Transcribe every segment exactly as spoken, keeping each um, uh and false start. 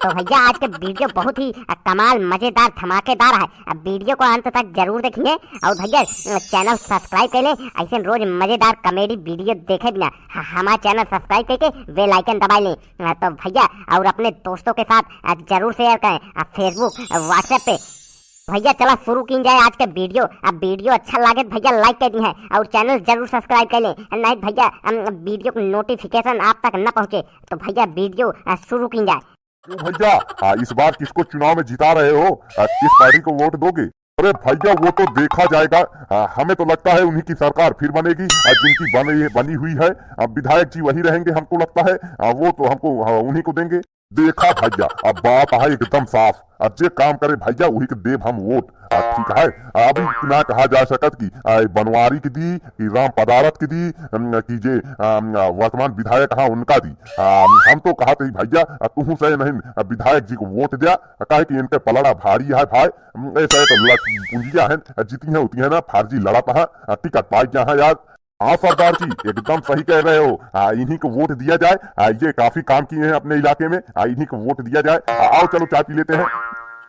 तो भैया, आज के video बहुत ही, अ, कमाल, मजेदार, धमाकेदार है। अब video को अंत तक जरूर देखिए और भैया, अ, channel subscribe कर लें, ऐसे रोज मजेदार comedy video देखे बिना ह-, हमारा channel subscribe करके bell icon दबा लें। अ, तो भैया, और अपने दोस्तों के साथ, अ, जरूर share करें, अ, Facebook, अ, WhatsApp पे। भैया, चला शुरू कीन जाए आज के video। अब video अच्छा लागे तो भैया, like कर दी है और channel जरूर subscribe कर लें, नहीं भैया, हम video को notification आप तक न पहुँचे। तो भैया, video, अ, शुरू कीन जाए। क्यों भैया, आ, इस बार किसको चुनाव में जिता रहे हो? आ, किस पार्टी को वोट दोगे? अरे भैया, वो तो देखा जाएगा। आ, हमें तो लगता है उन्हीं की सरकार फिर बनेगी, आ, जिनकी बनी, बनी हुई है। आ, विधायक जी वही रहेंगे, हमको लगता है। आ, वो तो हमको, हाँ, उन्हीं को देंगे। देखा भैया, अब बात है एकदम साफ। अब जे काम करे भैया, वही के देब हम वोट। आ, ठीक है, अब ई ना कहा जा सकत कि, आ, बनवारी के दी, कि राम पदारथ के दी, अम, कि जे, अम, वर्तमान विधायक हाँ उनका दी। आ, हम तो कहत ही भैया, आ, तुहू से नहीं, आ, विधायक जी को वोट द्या, आ, काहे कि इनके पलड़ा भारी है भाई। अम, ऐसा है तो लट पुंजिया है, आ, जीती है उती है ना, फर्जी लड़त है, आ, टिकट पाई क्या है यार। हाँ सरदार जी, एकदम सही कह रहे हो। आ, इन्हीं को वोट दिया जाए। आ, ये काफी काम किए हैं अपने इलाके में। आ, इन्हीं को वोट दिया जाए। आ, आओ चलो चाय पी लेते हैं।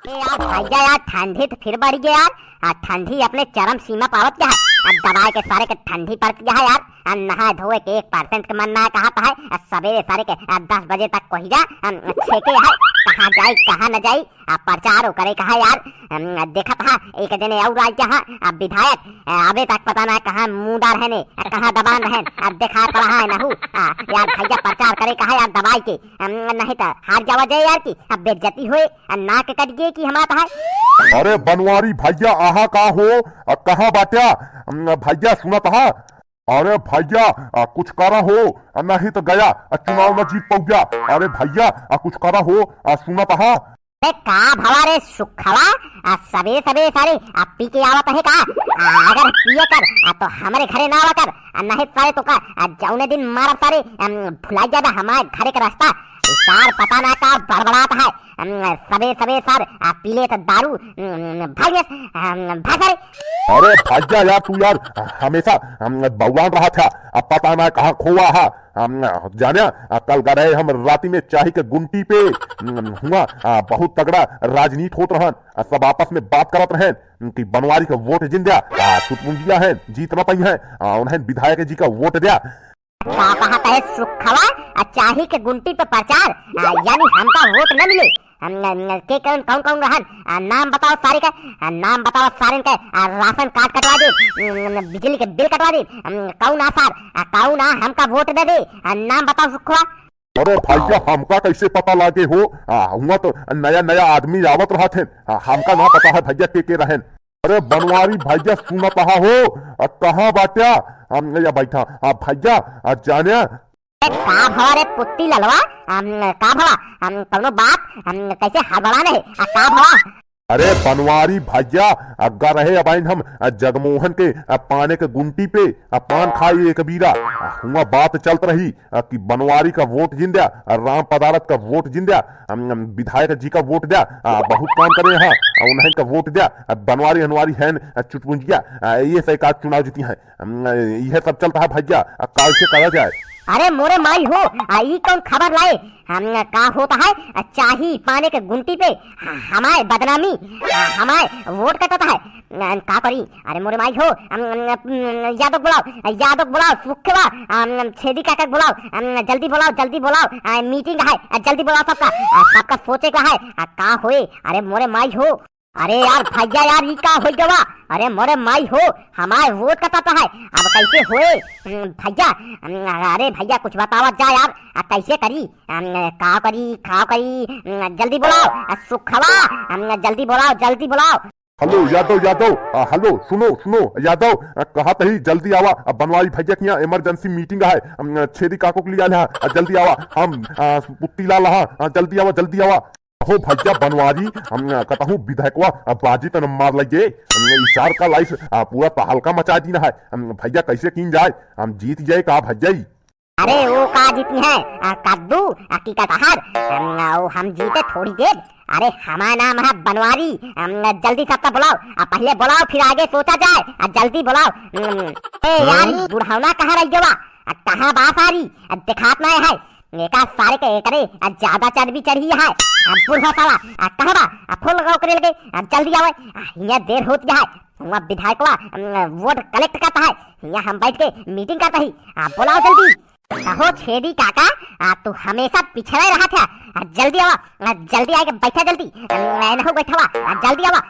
ए यार भैया यार, ठंडी तो फिर बढ़ गई यार। आ, ठंडी अपने चरम सीमा पावत गया है। आ, दबाए के सारे के ठंडी पड़त गया है यार। आ, नहाए धोए के एक percent के मन ना कहत है। आ, सवेरे सारे के, आ, दस बजे तक कोहिरा, आ, छेके है। कहाँ जाई, कहाँ न जाई। आ, प्रचार करे कहा यार, अम, देखत हा, एक जने और आइल कहा, आ, विधायक, आ, अबे तक पता ना कहाँ मुँह डार है ने, आ, कहाँ दबान रहन, आ, देखा पड़ा है नहू। आ, यार भैया प्रचार करे कहा यार दबाई के, अम, नहीं तो हार जावा जाए यार की, अब बेइज्जती होए, आ, नाक कट गए कि हमारा है। अरे बनवारी भैया, आहा का हो, आ, कहाँ बाट्या? अम, भैया सुनत हा, अरे भैया, आ, कुछ करा हो, आ, नहीं तो गया, आ, चुनाव न जीत पउब्या। अरे भैया, आ, कुछ करा हो, आ, सुनत हा। अरे का भवा रे सुखवा, आ, सबे सबे सारे, आ, पी के आवत है का? आ, अगर पिए कर, आ, तो हमरे घरे ना आवा कर, आ, नहीं सारे तो का, आ, जौने दिन मारब सारे, अम, भुलाई जाबे हमारे घरे के रास्ता। ई सार पता ना का बड़बड़ात है। अम, सबे, सबे सार, आ, पीले त दारू, अम, भाग यस, अम, भाग रे। अरे भैया यार, तू यार हमेशा, अम, बउआन रहत हा, अब पता ना कहाँ खोवा हा। अम, जाने, आ, कल गए हम राती में चाही के गुंटी पे, अम, हुआ, आ, बहुत तगड़ा राजनीति होत रहन, आ, सब आपस में बात करत रहन कि बनवारी का वोट जिन द्या, आ, सुतमुंजिया है, जीत ना पाई है, आ, उन्हें विधायक जी का वोट द्या। का कहत है सुखवा, आ, चाही के गुंटी पे प्रचार, आ, यानी हमका वोट न मिले। हम, न, न, के कौन, कौन, कौन रहन? आ, नाम बताओ सारे के, आ, नाम बताओ सारे के, आ, राशन कार्ड कटवा दे, न, न, बिजली के बिल कटवा दे, हम, कौन आ सार, आ, कौन आ हमका वोट दे दे, आ, नाम बताओ सुखवा। अरे भैया, हमका कैसे पता लागे हो? आ, हुआ तो नया नया आदमी आवत रहत हैं, आ, हमका ना पता है भैया के के रहन। अरे बनवारी भैया सुनत हा हो, आ, कहाँ बाट्या? हम या बैठा, आ, भैया, आ, जाने। ए, का भवा रे पुत्ती ललवा? हम, का भवा? हम कौनो बात? हम कैसे हड़बड़ा नहीं? आ, का भवा? अरे बनवारी भैया, अग्गा रहे अबाइन हम, आ, जगमोहन के, आ, पाने के गुंटी पे, आ, पान खाई एक बीरा। आ, हुआ बात चलत रही, आ, कि बनवारी का वोट जिन द्या, आ, राम पदारथ का वोट जिन द्या, हम, हम विधायक जी का वोट द्या, आ, बहुत काम करे हैं, आ, उन्हें का वोट द्या, आ, बनवारी हनवारी हैं, आ, चुटपुंजिया, आ, ये से का चुनाव जीती हैं। हम, यह सब चलता है भैया, अब कैसे करा जाए? अरे मोरे माई हो, आ, ई कौन खबर लाए? हम, का होता है? आ, चाही पाने के गुंटी पे ह-, हमारे बदनामी, आ, हमारे वोट कटता है। आ, का करी? अरे मोरे माई हो, हम, हम, हम, यादव बुलाओ, यादव बुलाओ, सुखवा, हम, हम, छेदी काका बुलाओ, हम, जल्दी बुलाओ, जल्दी बुलाओ, आ, meeting है, आ, जल्दी बुलाओ सबका, आ, सबका सोचे का है, आ, का होए? अरे मोरे माई हो, अरे यार भैया यार, ई का होइ गवा? अरे मोरे माई हो, हमार वोट कटत है, अब कैसे होए? हम्म, भैया, हम्म, अरे भैया कुछ बतावा जा यार, आ, कैसे करी? हम्म, का करी, का करी? हम्म, जल्दी बुलाओ, आ, सुखवा, हम्म, जल्दी बुलाओ, जल्दी बुलाओ। हेलो यादव, यादव, आ, हेलो, सुनो, सुनो यादव, आ, कहत ही जल्दी आवा, आ, बनवारी भैया के यहाँ emergency meeting है, हम्म, छेदी काको के लिए आल है, आ, जल्दी आवा, हम, आ, पुत्ती लाल हा, आ, जल्दी आवा, जल्दी आवा। हो भैया बनवारी, हम कतहूँ विधायकवा बाजी त न मार लगे, हम इशार का लाइस, आ, पूरा तहलका मचा दीन है। हम भैया कैसे कीन जाए, हम जीत जाए का भैया? अरे वो का जीती है, आ, कद्दू, आ, की कटहर, हम, आ, वो हम जीते थोड़ी देर। अरे हमारा नाम है बनवारी, हम जल्दी सबका बुलाओ, आ, पहले बुलाओ फिर आगे सोचा जाए, आ, जल्दी बुलाओ। हम्म, ए यार, ई बुढ़ौना कहाँ रह गवा? आ, कहाँ बा सारी? आ, दिखात नहीं है। एका सारे के एकरे, आ, ज्यादा चर्बी चढ़ी है। आ, बूढ़ा साला, आ, कहाँ बा? आ, फोन लगाओ करे लगे, आ, जल्दी आवे। आ, हियाँ देर होत है। हुआ विधायकवा, अम, वोट कलेक्ट करता है। हियाँ हम बैठ के मीटिंग करता ही। आ, बुलाओ जल्दी। कहो छेदी काका, आ, तू हमेशा पिछड़े रहत है। आ, जल्दी आवा, आ, जल्दी आके बैठा जल्दी। अम, एनहु बैठावा, आ, जल्दी आवा।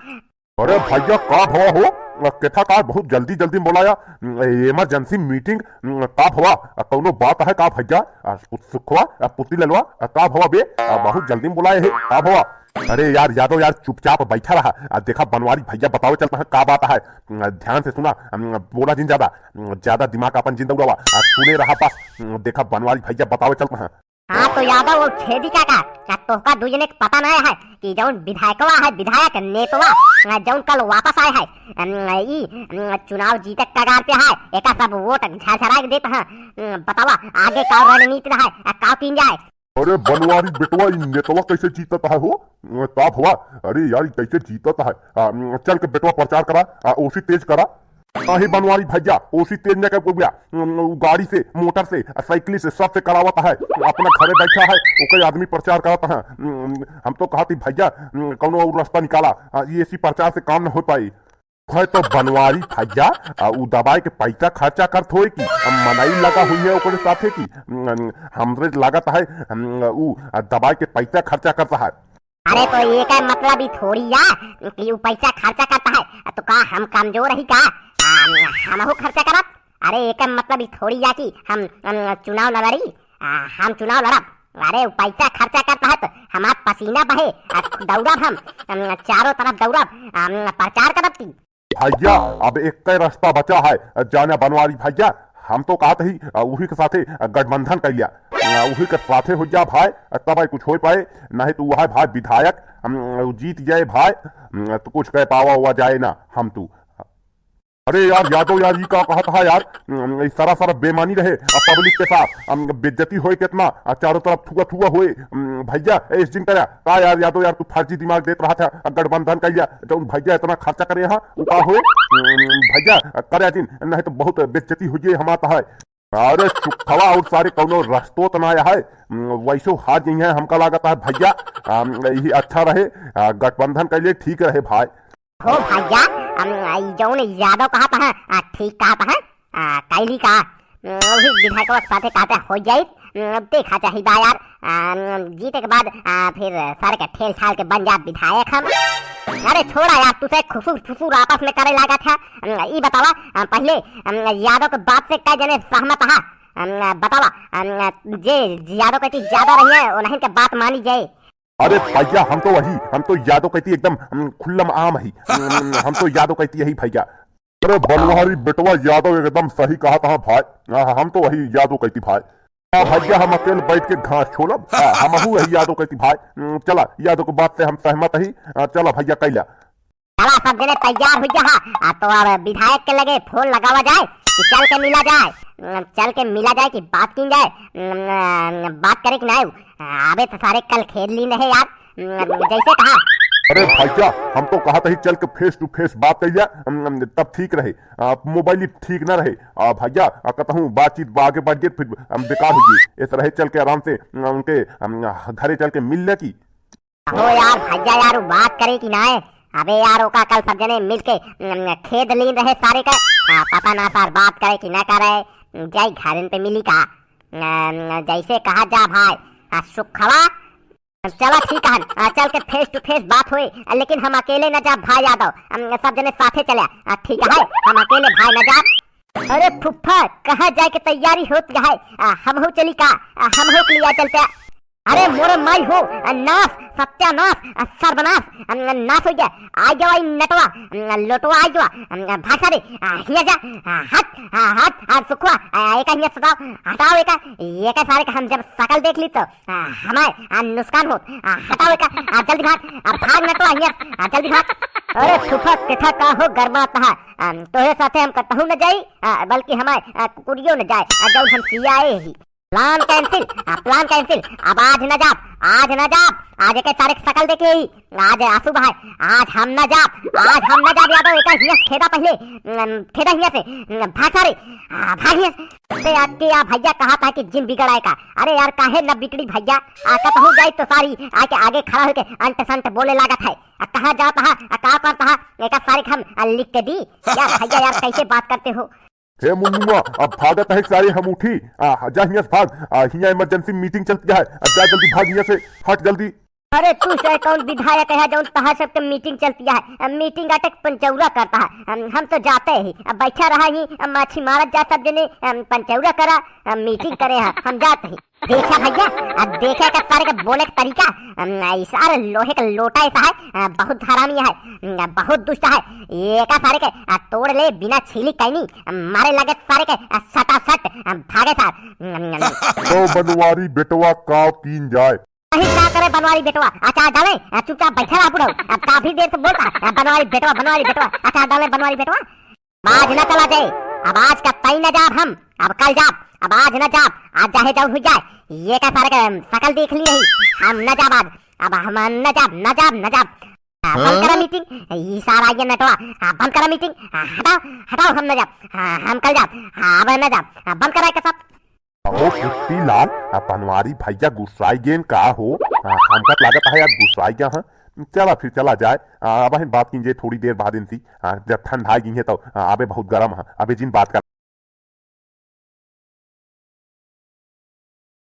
अरे भैया, का भवा हो? आ, केथा का बहुत जल्दी जल्दी बोलाया? अम, इमरजेंसी मीटिंग, अम, का भवा? आ, कौनो बात है का भैया? आ, कुछ सुखवा, आ, पुती ललवा, आ, का भवा बे? आ, बहुत जल्दी बोलाए है, का भवा? अरे यार यादव यार, चुपचाप बैठा रहा। आ, देखा बनवारी भैया बतावे चलता है का बात है। अम, ध्यान से सुना, अम, बोला जिन ज्यादा, अम, ज्यादा दिमाग अपन जिन दौड़ावा। आ, सुने रहा बस। अम, देखा बनवारी भैया बतावे चलता है। हाँ तो यादव और छेदी काका, का तोहका दुई जने के पता नहीं है कि जौन विधायकवा है, विधायक नेतवा, आ, जौन कल वापस आए है, अम, ई, अम, चुनाव जीते के कगार पे है, एका सब वोट झरझरा के देत है। अम, बतावा आगे का रणनीति रहा है, आ, का कीन जाए? अरे बनवारी बेटवा, ई नेतवा कैसे जीतत है हो? का भवा? अरे यार, ई कैसे जीतत है? आ, अम, चल के बेटवा प्रचार करा, आ, ओसी तेज करा। नहीं बनवारी भैया, ओसी तेज न कर पउबिया। उम, उ गाड़ी से, मोटर से, आ साइकिल से, सबसे करावत है। अपना घरे बैठा है, ओकर आदमी प्रचार करत है। उम, हम तो कहत ही भैया, उम, कौनो और रास्ता निकाला। आ, ये ऐसी प्रचार से काम न हो पाई। है तो बनवारी भैया, आ, उ दवाई के पैसा खर्चा करत होए कि, आ, मनई लगा हुई है ओकरे साथे की। उम, हमरे लागत है, उम, उ, आ, दवाई के पैसा खर्चा करत है। अरे तो एकर मतलब ई थोड़ी या कि उ पैसा खर्चा करत है। तो का हम कमजोर ही का? आ, हमहू खर्चा करब? अरे एकर मतलब ई थोड़ी या कि हम, हम चुनाव न लड़ी। आ, हम चुनाव लड़ब। अरे उ पैसा खर्चा करत है तो हमार पसीना बहे, आ, दौड़ब हम, हम चारों तरफ दौड़ब, हम प्रचार करब की। भैया, अब एक रास्ता बचा है, जाना बनवारी भैया, हम तो कहत ही, आ, उही के साथे, आ, गठबंधन कर लिया, आ, उही के साथे हो जा भाई, आ, तब कुछ हो पाए, नहीं तो वह भाई विधायक, हम, जीत जाए भाई, हम, तो कुछ कह पावा हुआ जाए ना हम तू। अरे यार यादव यार, ई का कहत है यार, हम, ई सरासर बेमानी रहे, आ, पब्लिक के साथ, हम, बेइज्जती होए कितना, आ, चारों तरफ थुआ थुआ होए, हम, भैया, ए, इस दिन करा, का यार यादव यार, तू फर्जी दिमाग देत रहा था, गठबंधन कइला, जौन भैया इतना खर्चा करे हा, उ का होए? उम, भैया, करे जिन, नहीं तो बहुत बेइज्जती हो जाए हमार तो है। अरे चुप हवा, और सारे कौनो रस्तो तो ना है, उम, वैसो हार गई है हमका लागत है भैया, अम, यही अच्छा रहे, आ, गठबंधन कइले ठीक रहे भाई। हो भैया, अम, ई जौन यादव कहत है, आ, ठीक कहत है, आ, कैली का, उम, वही विधायकवा के साथे कहते हो जाई, उम, देखा चाही बा यार, आ, उम, जीते के बाद, आ, फिर सर के ठेल ठाल के बन जा विधायक हम। अरे छोड़ा यार, तुसे खुसुर फुसुर आपस में करे लागा था। उम, ई बतावा, आ, पहले, उम, यादव के बात से कै जने सहमत हा? उम, बतावा, उम, जे यादव कहती ज्यादा रही है, उन्हीं के बात मानी जाए। अरे भैया, हम तो वही, हम तो यादव कहती एकदम, हम खुल्लम आम ही। हम, हम तो यादव कहती यही भैया। अरे बनवारी बेटवा, यादव एकदम सही कहत हा भाई। हाँ, हम तो वही यादव कहती भाई। हाँ भैया, हम अकेले बैठ के घास छोलब। हाँ, हमहू वही यादव कहती भाई। हम्म, चला, यादव के बात से हम सहमत ही। हाँ, चला भैया, कैला। चला, सब जने तैयार हो जा। हाँ, आ तो अब विधायक के लगे फोन लगावा जाए कि चल के मिला जाए। हम्म, चल के मिला जाए कि बात की जाए। हम्म, बात करे कि नहीं? अबे तो सारे कल खेल लीन रहे यार, जैसे कहा। अरे भैया, हम तो कहत ही चल के face to face बात कइल जा, तब ठीक रहे। आ, मोबाइल ही ठीक ना रहे। आ, भैया, आ, कतहूँ बातचीत बा-, आगे बढ़ गई, फिर हम बेकार हो गई। इस रहे चल के आराम से, आ, उनके, आ, घरे चल के मिल ले की। हो यार भैया यार, उ बात करे कि नाय? अबे यार, ओका कल सब जने मिल के, उम, खेद लीन रहे सारे का। आ, पता ना सार बात करे कि ना करे, जाई घरन पे मिली का। उम, जैसे कहा जा भाई, आ, सुखवा, चला ठीक है, आ, चल के face to face बात होए, आ, लेकिन हम अकेले न जा भाई यादव, हम सब जने साथे चले, आ, ठीक है, हम अकेले भाई न जा। अरे फुफ्फा, कहाँ जाए के तैयारी होत है? आ, हमहू चली का? आ, हमहू के लिया चलते। अरे मोरे माई हो, आ, नाश, सत्यानाश, आ, सर्वनाश, आ, नाश हो गया। आ जाओ आई नटवा, आ, लोटवा आ जाओ, आ, भाषा रे, आ, हिया जा, आ, हट, आ, हट, आ, सुखवा, आ, एका हिया सटाओ, हटाओ एका, एका सारे का हम जब शकल देख ली तो, आ, हमार, आ, नुकसान होत, आ, हटाओ एका, आ, जल्दी भाग, आ, भाग नटवा हिया, आ, जल्दी भाग। अरे फुफ्फा, केथा का हो गरमात हा, आ, तोहरे साथे हम कतहू न जाई, आ, बल्कि हमार, आ, कुकुरियो न जाए, आ, जौन हम सियाए ही। Plan cancel, आ, plan cancel। अब आज न जाब, आज न जाब, आज एके सारे के सकल देखे ही, आज अशुभ है, आज हम न जाब, आज हम न जाब यादव, एका हियाँ से खेदा पहिले, अम, खेदा हियाँ से, अम, भाग सारे, आ, भाग हियाँ से। अरे यार, के यार भैया कहा था कि जिन बिगड़ाए का, अरे यार काहे न बिगड़ी भैया, आ, कतहूँ जाई तो सारी आके आगे खड़ा होके अंट संट बोले लागत है, आ, कहाँ जात हा, आ, का करत हा, एका सारे के हम, आ, लिख के दी, यार भैया यार कैसे बात करते हो? हे मुन्नुआ, अब भागत है सारे हम उठी। आ, जा हियाँ से भाग। आ, हियाँ emergency meeting चलती है। अब जा जल्दी भाग हियाँ से, हट जल्दी। अरे तू से कौन विधायक है जौन तहा सबके meeting चलती है? आ, meeting अटक पंचौरा करता है। हम, हम तो जाते ही। अब बैठा रहा ही, अब माछी मारत जा सब जने, हम पंचौरा करा, हम meeting करे हैं, हम जाते ही। देखा भैया, अब देखा का सारे के बोले के तरीका, हम, ई सारे लोहे के लोटा ऐसा है, आ, बहुत हरामी है, आ, बहुत दुष्ट है। एका सारे के, आ, तोड़ ले बिना छीली कैनी, आ, मारे लगे सारे के, आ, सटासट, आ, भागे सार। तो बनवारी बेटवा का कीन जाए? नहीं का करे बनवारी बेटवा, अचार डाले, आ, चुपचाप बैठा रहा बुढ़ऊ। अब काफी देर से बोलता है, आ, बनवारी बेटवा, बनवारी बेटवा, अचार डाले बनवारी बेटवा। अब आज न चला जाए, अब आज का तई न जाब हम, अब कल जाब, अब आज न जाब, आज चाहे जौन हुई जाए, एका सारे के सकल देख ली रही, हम न जाब आज, अब हम न जाब, न जाब, न जाब। आ, बंद करा meeting, ई सारा ये नटवा, आ, बंद करा meeting, आ, हटाओ, हटाओ, हम न जाब, आ, हम कल जाब, आ, अब न जाब, आ, बंद करा एका सब। अहो कुट्टी लाल, आ, बनवारी भैया गुस्साई गेन का हो? आ, हमका त लागत है आज गुस्साई गया हाँ। चला फिर चला जाए। आ, अब हम बात कीजिए थोड़ी देर बाद इनसी। आ, जब ठंडा गई है तो, आ, अबे बहुत गरम है, अबे जिन बात कर